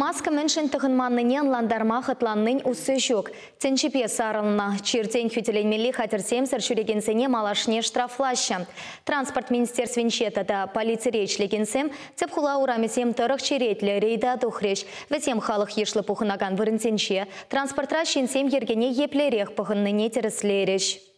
Маска мӗншӗн тӑхӑнманнине ӑнлантарма хӑтланнин усси ҫук. Тӗнчипе сарӑлнӑ чиртен хӳтӗленмелли хатӗрсемсӗр ҫӳрекенсене малашне штрафлаҫҫӗ. Транспорт министерствинче тата полицире ӗҫлекенсем тӗп хула урамӗсем тӑрӑх черетлӗ рейда тухрӗҫ. Вӗсем халӑх йышлӑ пухӑнакан вырӑнсенче транспортра ҫынсем йӗркене еплерех пӑхӑннине тӗрӗслерӗҫ.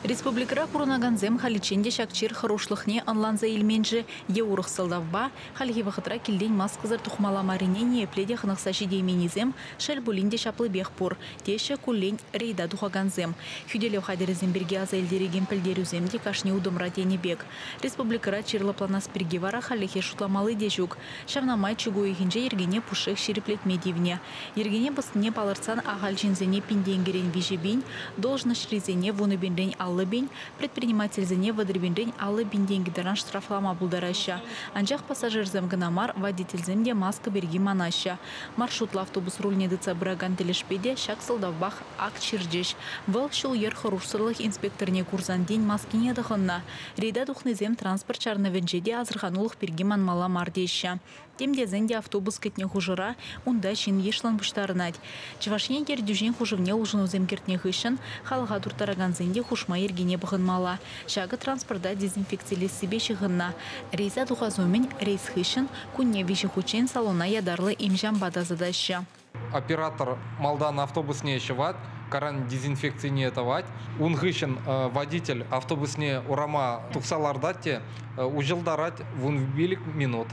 Республикӑра пурӑнакансем халиччен те ҫак чир хӑрушлӑхне ӑнланса илмен-ши е урӑх сӑлтавпа хальхи вӑхӑтра килтен маскӑсӑр тухмалла маррине ниепле те хӑнӑхса ҫитейменнисем шел пулин те ҫаплипех пур, теҫҫӗ куллен рейда тухакансем. Хӳтӗлев хатӗрӗсем пирки аса илтерекен пӗлтерӳсем те кашни утӑмра тенӗ пек. Республикӑра чир лӑпланас пирки вара хальлӗхе шутламалли те ҫук. Ҫавна май чӳк уйӑхӗнче йӗркене пушшех ҫирӗплетме тивнӗ. Йӗркене пӑснине палӑртсан ахаль ҫынсене пин тенкӗрен 3 пин, должноҫрисене 10 пинрен 50 пин, предпринимательсене 30 пинрен 50 пин тенкӗ таран штрафлама пултараҫҫӗ. Анчах пассажирсем кӑна мар, водительсем те маска пирки манаҫҫӗ. Маршрутлӑ автобус рульне тытса пыракан тӗлӗшпе те ҫак сӑлтавпах акт ҫырчӗҫ. Вӑл ҫул-йӗр хӑрушсӑрлӑх инспекторне курсан тин маскине тӑхӑннӑ. Рейда тухнисем транспорт чарӑнӑвӗнче те асӑрханулӑх пирки манмалла мар теҫҫӗ. Тем тесен те автобус кӗтнӗ хушӑра унта ҫын йышлӑн пуҫтарӑнать. Чӑваш Ен ертӳҫин хушӑвне улшӑнусем кӗртнӗ хыҫҫӑн халӑха турттаракансен те хушма йӗркене пӑхӑнмалла. Ҫакӑ транспорта дезинфекцилессипе ҫыхӑннӑ. Рейса тухас умӗн, рейс хыҫҫӑн кунне 3 хутчен салона ятарлӑ им-ҫампа тасатаҫҫӗ. Оператор малтан автобусне ҫӑвать, кайран дезинфекцине тӑвать. Ун хыҫҫӑн водитель автобусне урама тухса лартать те уҫӑлтарать 15 минут.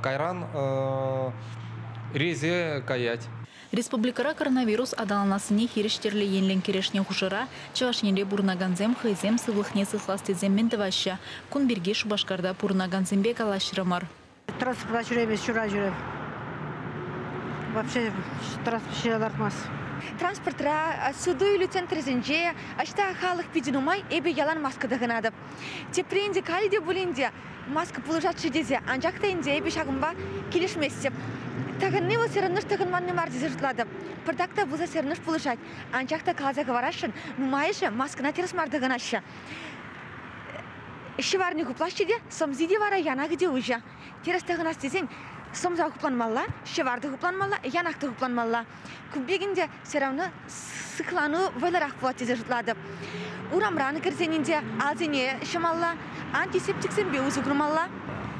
Кайран рейсе каять. Республикӑра коронавирус аталанассине хирӗҫ тӗрлӗ енлӗн кӗрешнӗ хушӑра Чӑваш Енре пурӑнакансем хӑйсем сывлӑхне сыхлас тесе мӗн тӑваҫҫӗ? Кун пирки Шупашкарта пурӑнакансемпе калаҫрӑмӑр. Транспортпа ҫӳремест, ҫуран ҫӳреп. Вообще транспорт ҫине лартмасть. Транспортра, суту-илӳ центрӗсенче, ӑҫта халӑх питӗ нумай, эпӗ ялан маска тӑхӑнатӑп. Тепре ӗнтӗ халӗ те пулин те маска пулӑшать-ши тесе, анчах та ӗнтӗ эпӗ ҫакӑнпа килӗшместӗп. Тӑхӑнни вӑл все равно тӑхӑнманни мар тесе шутлатӑп. Пӑртак та пулса все равно пулӑшать. Анчах та каласа хӑварасшӑн, нумайӑшӗ маскӑна тӗрӗс мар тӑхӑнаҫҫӗ. Ҫӑварне хуплаҫҫӗ те, сӑмси те вара янахӗ те уҫӑ. Тӗрӗс тӑхӑнас тесен сӑмса хупланмалла, ҫӑвар та хупланмалла, янах та хупланмалла. Ку пек ӗнтӗ все равно сыхлану вӑйлӑрах пулать тесе шутлатӑп. Урамран кӗрсен ӗнтӗ алсене ҫӑмалла, антисептиксемпе усӑ курмалла.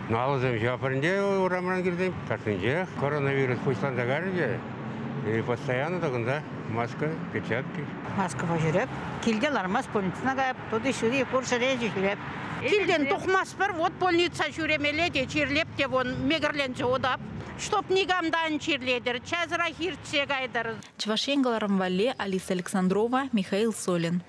Ну, алӑсем ҫӑвапӑрӗнче урамран кӗрсен кашнинчех коронавирус пуҫланса кайрӗ те, и постоянно тӑхӑнса маска, перчатки. Маскӑпа ҫӳреп. Килте лармасть, больницӑна каяп. Тути-ҫури пур ҫӗре ҫӳреп. Килтен тухмастпӑр, вот больница ҫӳремелле те чирлеп те вон мекӗрленсе утап. Чтоб никам та ан чирлетӗр, часрах иртсе кайтӑр. Чӑваш Ен кӑларӑм валли Алиса Александрова, Михаил Солин.